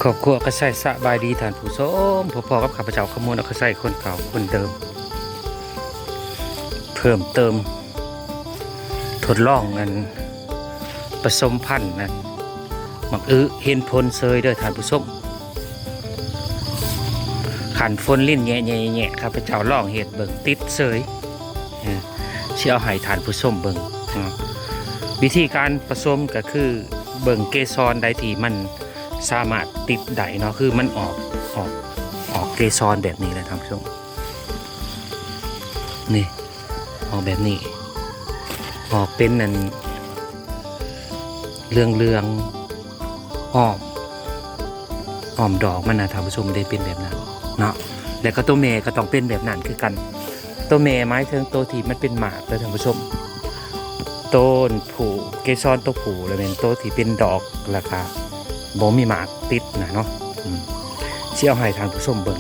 ຄອບຄົວອາກາໄຊ ສະບາຍດີທ່ານຜູ້ຊົມ, ພົບພໍ້ກັບຂ້າພະເຈົ້າ ຄຳມວນ ອາກາໄຊ ຄົນເກົ່າຄົນເດີມ ເພີ່ມເຕີມ ທົດລອງອັນປະສົມພັນອັນໝາກອຶ ເຫັນຜົນເສີຍເດີທ່ານຜູ້ຊົມ. ຄັນຝົນລິນແຍະໆໆ ຂ້າພະເຈົ້າລອງເຮັດເບິ່ງ ຕິດເສີຍ. ເອີ ຊິເອົາໃຫ້ທ່ານຜູ້ຊົມເບິ່ງເນາະ. ວິທີການປະສົມກໍຄືເບິ່ງເກສອນໃດທີ່ມັນສາມາດຕິດໄດ້ເນາະ, ຄືມັນອອກ ອອກ ອອກເກສອນແບບນີ້ແຫຼະທ່ານຜູ້ຊົມ. ນີ້ ອອກແບບນີ້ ອອກເປັນອັນເຫຼືອງໆ ອ້ອມ ອ້ອມດອກມັນນະທ່ານຜູ້ຊົມ ໄດ້ເປັນແບບນັ້ນເນາະ. ແລ້ວກໍໂຕແມ່ກໍຕ້ອງເປັນແບບນັ້ນຄືກັນ. ໂຕແມ່ໝາຍເຖິງໂຕທີ່ມັນເປັນໝາກເດີທ່ານຜູ້ຊົມ. ໂຕນຜູ້ ເກສອນໂຕຜູ້ ລະແມ່ນໂຕທີ່ເປັນດອກ ລະກະບໍ່ມີໝາກຕິດນະເນາະ. ອືມ ຊິເອົາໃຫ້ທ່ານຜູ້ຊົມເບິ່ງ.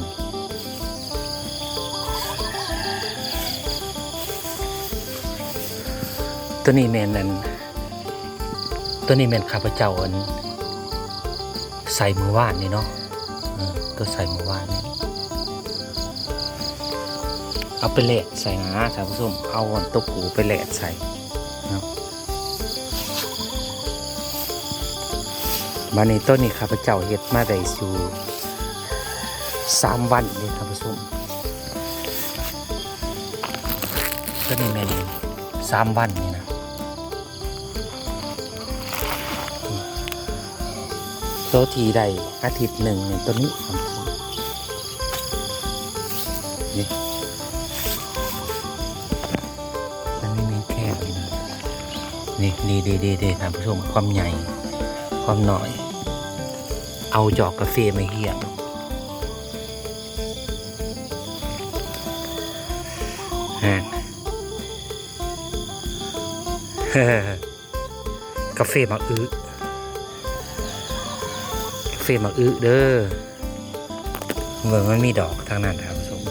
ໂຕນີ້ແມ່ນອັນ ໂຕນີ້ແມ່ນຂ້າພະເຈົ້າອັນໃສ່ມື້ວານນີ້ເນາະ. ເອີ ໂຕໃສ່ມື້ວານນີ້ ເອົາໄປແລດໃສ່ນະທ່ານຜູ້ຊົມ, ເອົາອັນໂຕຜູ້ໄປແລດໃສ່ເນາະ. ບາດນີ້ໂຕນີ້ຂ້າພະເຈົ້າເຮັດມາໄດ້ຢູ່ສາມວັນເດ້ທ່ານຜູ້ຊົມ. ໂຕນີ້ແມ່ນສາມວັນນີ້ນະ. ໂຕທີ່ໄດ້ອາທິດໜຶ່ງນີ້ ໂຕນີ້ ນີ້ ອັນນີ້ແມ່ນແຂ້ງນີ້ນະ. ນີ້ ນີ້ ນີ້ ນີ້ ນີ້ ທ່ານຜູ້ຊົມ ຄວາມໃຫຍ່ ຄວາມນ້ອຍ ເອົາຈອກກາເຟມາຮຽງ ຮະ. ກາເຟໝາກອຶ ກາເຟໝາກອຶເດີ. ເບິ່ງ ມັນມີດອກທາງນັ້ນທ່ານຜູ້ຊົມ.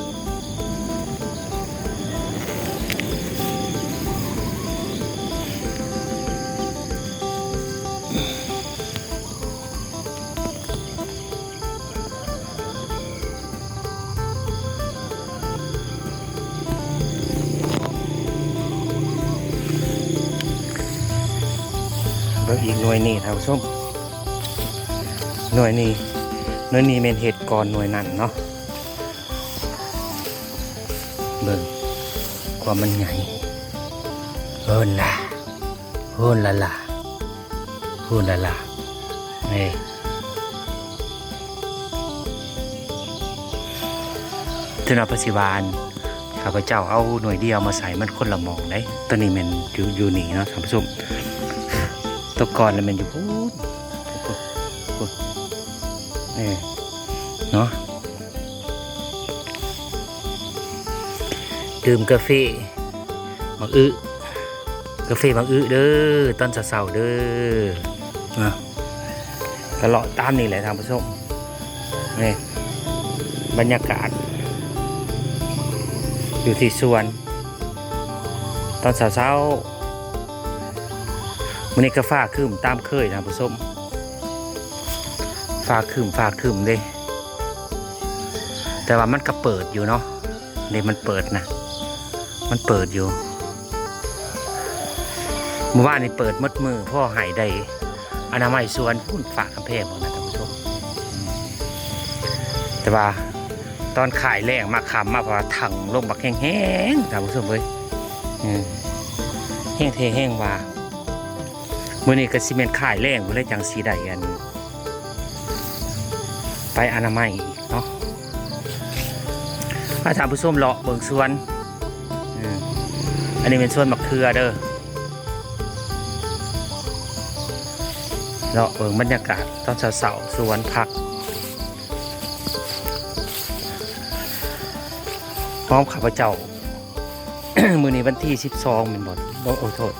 ເບິ່ງອີກໜ່ວຍນີ້ທ່ານຜູ້ຊົມ, ໜ່ວຍນີ້ ໜ່ວຍນີ້ແມ່ນເຮັດກ່ອນໜ່ວຍນັ້ນເນາະ. ເບິ່ງຄວາມມັນໃຫຍ່ ເອີ້ນລະ ໂຮນລາລາ ໂຮນລາລາ ເອີ ເຖິງວ່າເພິ່ນຊິວ່າ ອັນ ຂ້າພະເຈົ້າເອົາໜ່ວຍດຽວມາໃສ່ ມັນຄົນລະໝ່ອງເດ້. ໂຕນີ້ແມ່ນຢູ່ ຢູ່ນີ້ເນາະທ່ານຜູ້ຊົມ, ໂຕກ່ອນລະແມ່ນຢູ່ພຸ້ນ ພຸ້ນ ພຸ້ນ ເອີ ເນາະ. ດື່ມກາເຟໝາກອຶ ກາເຟໝາກອຶເດີ ຕອນເຊົ້າໆເດີ ນະ. ກະເລາະຕາມນີ້ແຫຼະທ່ານຜູ້ຊົມ, ນີ້ບັນຍາກາດຢູ່ທີ່ສວນຕອນເຊົ້າໆ. ມື້ນີ້ກະຟ້າຄຶ້ມຕາມເຄີຍທ່ານຜູ້ຊົມ, ຟ້າຄຶ້ມ ຟ້າຄຶ້ມເດ້. ແຕ່ວ່າມັນກະເປີດຢູ່ເນາະ, ນີ້ມັນເປີດນະ ມັນເປີດຢູ່. ມື້ວານນີ້ເປີດໝົດມື້ ພໍໃຫ້ໄດ້ອະນາໄມສວນພຸ້ນ ຝາກກຳແພງພຸ້ນນະທ່ານຜູ້ຊົມ. ແຕ່ວ່າຕອນຄ້າຍແລງມາຄ່ຳມາ ເພາະວ່າຖັງລົງບັກແຮງໆ ທ່ານຜູ້ຊົມເອີຍ, ເອີ ແຮງແທ້ແຮງວ່າ. ມື້ນີ້ກະຊິແມ່ນຄ້າຍແລງພຸ້ນແຫຼະ ຈັ່ງຊິໄດ້ອັນ ໄປອະນາໄມອີກເນາະ. ພາທ່ານຜູ້ຊົມເລາະເບິ່ງສວນ, ອືມ ອັນນີ້ແມ່ນສວນໝາກເຂືອເດີ. ເລາະເບິ່ງບັນຍາກາດຕອນເຊົ້າໆ ສວນຜັກ ຂອງຂ້າພະເຈົ້າ. ມື້ນີ້ວັນທີສິບສອງແມ່ນບໍ່? ບໍ່ ໂອ້ ໂທດ.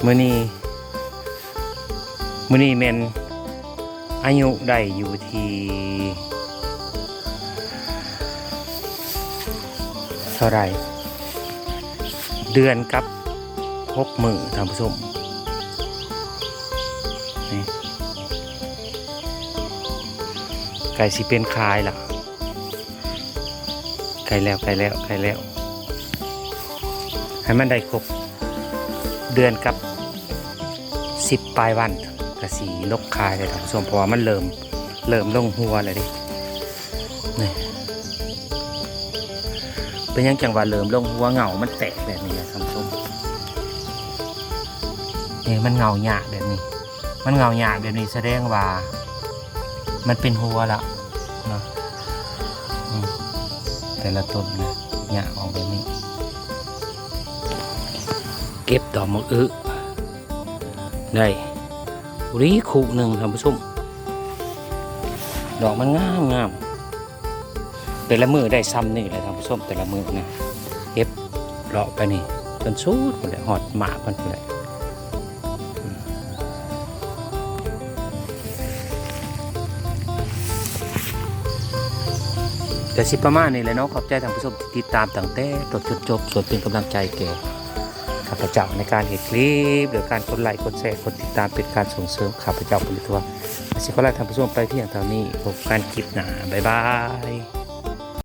ມື້ນີ້ ມື້ນີ້ແມ່ນອາຍຸໄດ້ຢູ່ທີ່ເທົ່າໃດ? ເດືອນກັບຫົກມື້ທ່ານຜູ້ຊົມ. ນີ້ ໃກ້ຊິເປັນຂາຍລະ ໃກ້ແລ້ວ ໃກ້ແລ້ວ ໃກ້ແລ້ວ ໃຫ້ມັນໄດ້ຄົບເດືອນກັບສິບປາຍວັນ ກະຊິລົກຂາຍແລ້ວທ່ານຜູ້ຊົມ ເພາະວ່າມັນເລີ່ມ ເລີ່ມລົງຫົວແລ້ວເດ້. ນີ້ ເປັນຫຍັງຈັ່ງວ່າເລີ່ມລົງຫົວ? ເຫງົາມັນແຕກແບບນີ້ແຫຼະທ່ານຜູ້ຊົມ ນີ້ ມັນເຫງົາຫຍ້າແບບນີ້ ມັນເຫງົາຫຍ້າແບບນີ້ສະແດງວ່າມັນເປັນຫົວລະເນາະ. ອືມ ແຕ່ລະຕົ້ນນະ ຫຍ້າອອກແບບນີ້ ເກັບດອກໝາກອຶໄດ້ ພໍດີຄູ່ໜຶ່ງທ່ານຜູ້ຊົມ ດອກມັນງາມໆ. ແຕ່ລະມື້ໄດ້ຊ່ຳນີ້ແຫຼະທ່ານຜູ້ຊົມ ແຕ່ລະມື້ນະ ເກັບເລາະໄປນີ້ຈົນສຸດພຸ້ນແຫຼະ ຮອດໝາກມັນພຸ້ນແຫຼະ. ກະຊິປະມານນີ້ແຫຼະເນາະ ຂອບໃຈທ່ານຜູ້ຊົມທີ່ຕິດຕາມຕັ້ງແຕ່ຕົ້ນຈົນຈົບ ຊ່ວຍເປັນກຳລັງໃຈແກ່ຂ້າພະເຈົ້າໃນການເຮັດຄລິບ ໂດຍການກົດໄລກ໌ ກົດແຊ ກົດຕິດຕາມ ເປັນການສົ່ງເສີມຂ້າພະເຈົ້າໄປທົ່ວ. ກະຊິຂໍລາທ່ານຜູ້ຊົມໄປພຽງເທົ່ານີ້ ພົບກັນຄລິບໜ້າ ບາຍບາຍ.